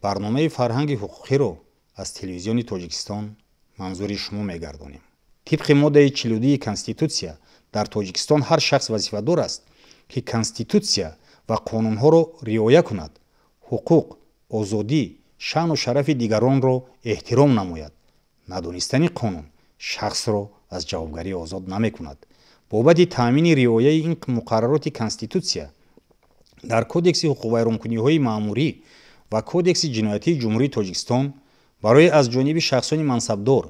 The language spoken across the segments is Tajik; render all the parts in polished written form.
Барномаи фарҳанги ҳуқуқиро аз Телевизиони Тоҷикистон манзури шумо мегардонем. Тибқи моддаи 42 Конститутсия, дар Тоҷикистон ҳар шахс вазифадор аст, ки Конститутсия ва қонунҳоро риоя кунад, ҳуқуқ, озодӣ, шаъну шарафи дигаронро эҳтиром намояд. Надонистани қонун шахсро аз ҷавобгарӣ озод намекунад. Бобати таъмини риояи ин муқаррароти Конститутсия дар Кодекси ҳуқуқвайронкуниҳои маъмурӣ ва Кодекси ҷиноятии Ҷумҳурии Тоҷикистон барои аз ҷониби шахсони мансабдор,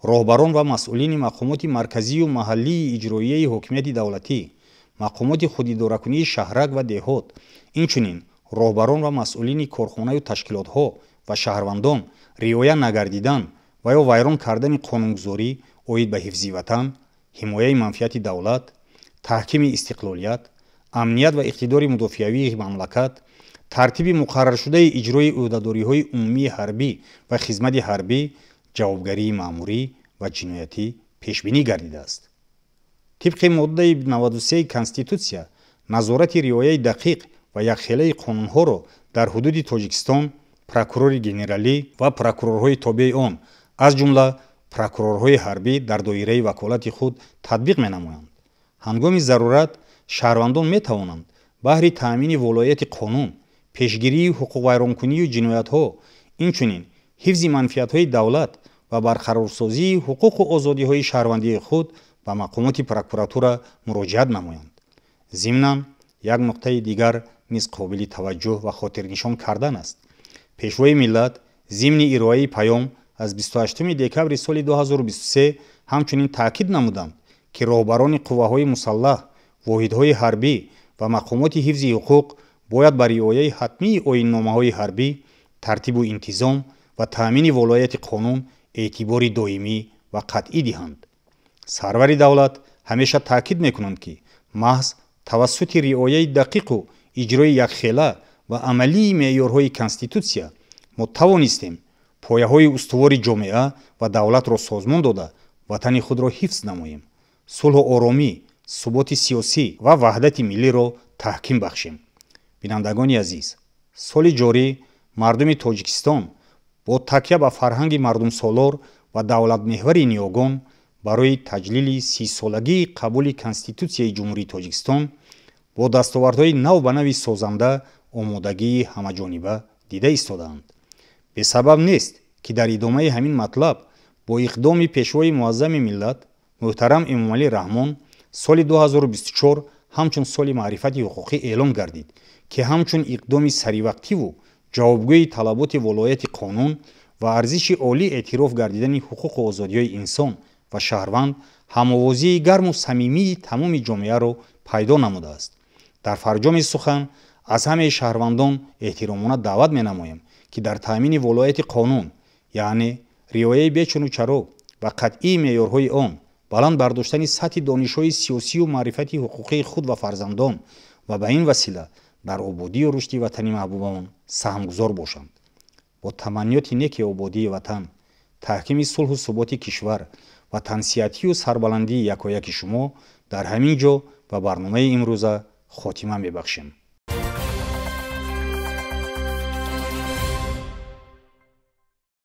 роҳбарон ва масъулини мақомоти марказию маҳаллии иҷроияи ҳокимияти давлатӣ, мақомоти худидоракунии шаҳрак ва деҳот, инчунин роҳбарон ва масъулини корхонаю ташкилотҳо ва шаҳрвандон риоя нагардидан ва ё вайрон кардани қонунгузорӣ оид ба ҳифзи ватан, ҳимояи манфиати давлат, таҳкими истиқлолият, амният ва иқтидори мудофиавии мамлакат, тартиби муқарраршудаи иҷрои ӯҳдадориҳои умумии ҳарбӣ ва хизмати ҳарбӣ ҷавобгарии маъмурӣ ва ҷиноятӣ пешбинӣ гардидааст. Тибқи моддаи 93 Конститутсия, назорати риояи дақиқ ва якхелаи қонунҳоро дар ҳудуди Тоҷикистон прокурори генералӣ ва прокурорҳои тобеи он, аз ҷумла прокурорҳои ҳарбӣ, дар доираи ваколати худ татбиқ менамоянд. Ҳангоми зарурат шаҳрвандон метавонанд баҳри таъмини волояти қонун, пешгирии ҳуқуқвайронкунию ҷиноятҳо, инчунин ҳифзи манфиатҳои давлат ва барқарорсозии ҳуқуқу озодиҳои шаҳрвандии худ ба мақомоти прокуратура муроҷиат намоянд. Зимнан, як нуқтаи дигар низ қобили таваҷҷӯҳ ва хотирнишон кардан аст. Пешвои миллат зимни ироаи паём аз 28 декабри соли 2023 ҳамчунин таъкид намуданд, ки роҳбарони қувваҳои мусаллаҳ, воҳидҳои ҳарбӣ ва мақомоти ҳифзи ҳуқуқ бояд ба риояи ҳатмии оинномаҳои ҳарбӣ, тартибу интизом ва таъмини волояти қонун эътибори доимӣ ва қатъӣ диҳанд. Сарвари давлат ҳамеша таъкид мекунанд, ки маҳз тавассути риояи дақиқу иҷрои якхела ва амалии меъёрҳои Конститутсия мо тавонистем пояҳои устувори ҷомеа ва давлатро созмон дода, ватани худро ҳифз намоем, сулҳу оромӣ, суботи сиёсӣ ва ваҳдати миллиро таҳким бахшем. Бинандагони азиз, соли ҷорӣ мардуми Тоҷикистон бо такя ба фарҳанги мардумсолор ва давлатмеҳвари ниёгон барои таҷлили 30-солагии қабули Конститутсияи Ҷумҳурии Тоҷикистон бо дастовардҳои нав ба нави созанда омодагии ҳамаҷониба дида истодаанд. Бесабаб нест, ки дар идомаи ҳамин матлаб бо иқдоми Пешвои муаззами миллат муҳтарам Эмомалӣ Раҳмон соли 2024 ҳамчун соли маърифати ҳуқуқӣ эълон гардид, ки ҳамчун иқдоми саривақтиву ҷавобгӯи талаботи волояти қонун ва арзиши олӣ эътироф гардидани ҳуқуқу озодиҳои инсон ва шаҳрванд ҳамовозии гарму самимии тамоми ҷомеаро пайдо намудааст. Дар фарҷоми сухан аз ҳамаи шаҳрвандон эҳтиромона даъват менамоем, ки дар таъмини волояти қонун, яъне риояи бечуну чаро ва қатъии меъёрҳои он, баланд бардоштани сатҳи донишҳои сиёсию маърифати ҳуқуқии худ ва фарзандон ва ба ин васила дар ободию рушди ватани маҳбубамон саҳмгузор бошанд. Бо таманниёти неки ободии ватан, таҳкими сулҳу суботи кишвар ва тансиҳатию сарбаландии якояки шумо дар ҳамин ҷо ба барномаи имрӯза хотима мебахшем.